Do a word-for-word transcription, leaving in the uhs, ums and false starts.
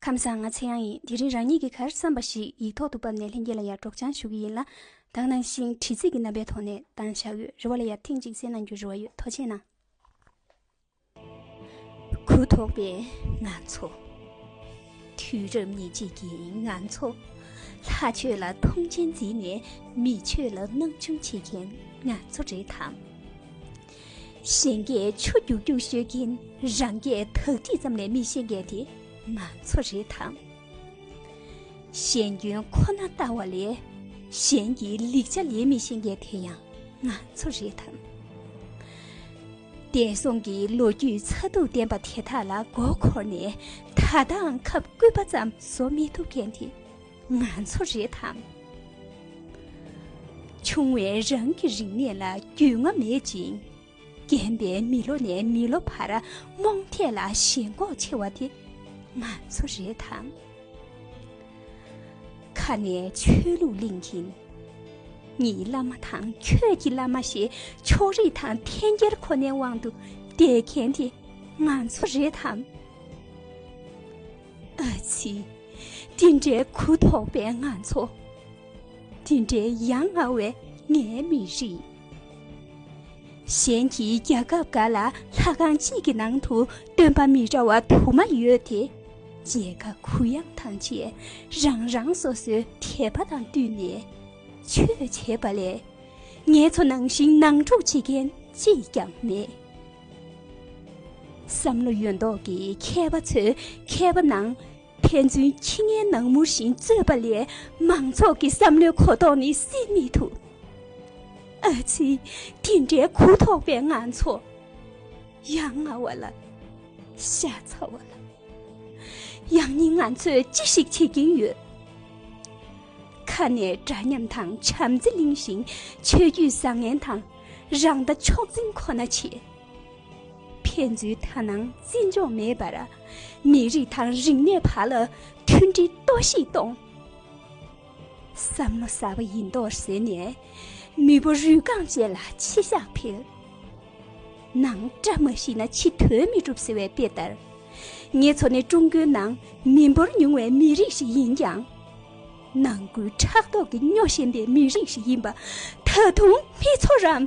ཁམས་བཟང་། ང་ཚེ་དབྱངས་ཡིན། དེ་རིང་རང་ཉིད་ཀྱིས་ག་རེ་བསམ་པ་ཞིག་ཡིག་ཐོག་ཏུ་ཕབ་ནས་ལྷན་རྒྱས་ལ་ཡང་སྒྲོག་སྦྱང་ཞུ་གི་ཡིན་ལ། ད་ག་ནང་བཞིན་དྲི་ཚིག་གི་རྣམ་པའི་ཐོག་ནས་བཏང་བཞག་ཡོད། རེ་བ་ལ་ཡང་ཐེངས་གཅིག་གསན་གནང་རྒྱུ་རེ་བ་ཡོད། ཐུགས་རྗེ་གནང་། གུ་དོག་པའི་ང་ཚོ། དུས་རབས་ཉེར་གཅིག་གི་ང་ཚོ། ལྷ་ཆོས་ལ་མཐོང་ཆེན་བརྩིས་ནས་མི་ཆོས་ལ་སྣང་ཆུང་བྱེད་མཁན་ང་ཚོ་རེད་དམ། གཞན་གྱིས་ཆུ་རྒྱུག་རྒྱུག་ཤོད་ཀྱིན་རང་གིས་དག་སྒྲིག་ཙམ་ལས་མི་ཤེས་མཁན་དེ་ང་ཚོ་རེད་དམ། གཞན་སྐྱོན་ཁོ་ན་ལྟ་བ་ལས་གཞན་གྱི་ལེགས་ཆ་ལས་མི་ཤེས་མཁན་དེ་ཡང་ང་ཚོ་རེད་དམ། འདས་སོང་གི་ལོ་རྒྱུས་ཚ་གདུག་ལྡན་པ་དེ་དག་ལ་མགོ་འཁོར་ནས་ད་ལྟའང་ཁབ་སྐུད་པ་ཙམ་བཟོ་མི་ཐུབ་མཁན་དེ་ང་ཚོ་རེད་དམ། ཆུང་བས་རང་གི་རིག་གནས་ལ་རྒྱུས་མངའ་མེད་ཅིང་། རྒན་པས་མི་ལོ་ནས་མི་ལོ་བར་རྨོངས་དད་ལ་ཞེན་ཁོག་ཆེ་བ་དེ་ང་ཚོ་རེད་དམ། ཁ་ནས་ཆོས་ལུགས་གླེང་གིན། ངའི་བླ་མ་དང་ཁྱོད་ཀྱི་བླ་མ་ཞེས་ཕྱོགས་རིས་དང་འཐེན་འཁྱེར་ཁོ་ནའི་དབང་དུ་བསྡད་མཁན་དེ་ང་ཚོ་རེད་དམ། ཨ་ཙི། དེ་འདྲའི་གུ་དོག་པའི་ང་ཚོ། དེ་འདྲའི་ཡ་ང་བའི་ངའི་མི་རིགས། གཞན་གྱིས་རྒྱལ་ཁབ་འགའ་ལ་ལྷ་ཁང་གཅིག་གི་ནང་དུ་སྟོན་པ་མི་འདྲ་བ་དུ་མ་ཡོད་དེ། མཇལ་ཁ་གུ་ཡངས་དང་བཅས་རང་རང་སོ་སོའི་དད་པ་དང་བསྟུན་ནས་ཆོས་བྱེད་པ་ལས། ངེད་ཚོ་ནང་བཞིན་ནང་འཁྲུག་བྱེད་མཁན་གཅིག་ཀྱང་མེད། བསམ་བློ་ཡོད་མདོག་གིས་མཁས་པ་ཚོས་མཁས་པ་ནང་ཕན་ཚུན་ཁྱི་ངན་ནག་མུར་བཞིན་རྩོད་པ་ལས་མང་ཚོགས་ཀྱི་བསམ་བློའི་གོ་རྟོགས་ནི་སྲིད་མི་ཐུབ། ཨ་ཙི། དེ་འདྲའི་གུ་དོག་པའི་ང་ཚོ། ཡ་ང་བ་ལ། ཤ་ཚ་བ་ལ། ཡང་སྙིང་ང་ཚོས་ཅི་ཞིག་བྱེད་ཀྱིན་ཡོད། ཁ་ནས་འདྲ་མཉམ་དང་བྱམས་བརྩེ་གླེང་ཞིང་ཆོས་བརྒྱུད་བཟང་ངན་དང་རང་ལྟ་མཆོག་འཛིན་ཁོ་ན་བྱེད། ཕན་ཚུན་དག་སྣང་བརྩི་འཇོག་མེད་པར་མི་རིགས་དང་རིག་གནས་བར་ལ་མཐུན་སྒྲིལ་གཏོར་བཤིག་གཏོང་། བསམ་བློ་གསར་པ་ཡིན་མདོག་བཟོས་ནས་མི་བུ་རུས་རྐང་ཅན་ལ་ཕྱི་བཤགས་འཕེལ། ནང་བཀྲ་མ་ཤིས་ན་ཕྱི་དོན་མི་འགྲུབ་ཟེར་བའི་དཔེ་ལྟར། ངེད་ཚོ་ནི་ཀྲུང་གོའི་ནང་མི་འབོར་ཉུང་བའི་མི་རིགས་ཤིག་ཡིན་ཀྱང་། ནང་ཁུལ་ཕྲག་དོག་གིས་སྨྱོ་བཞིན་པའི་མི་རིགས་ཤིག་ཡིན་པ་ད་དུང་མི་ཚོར་རམ།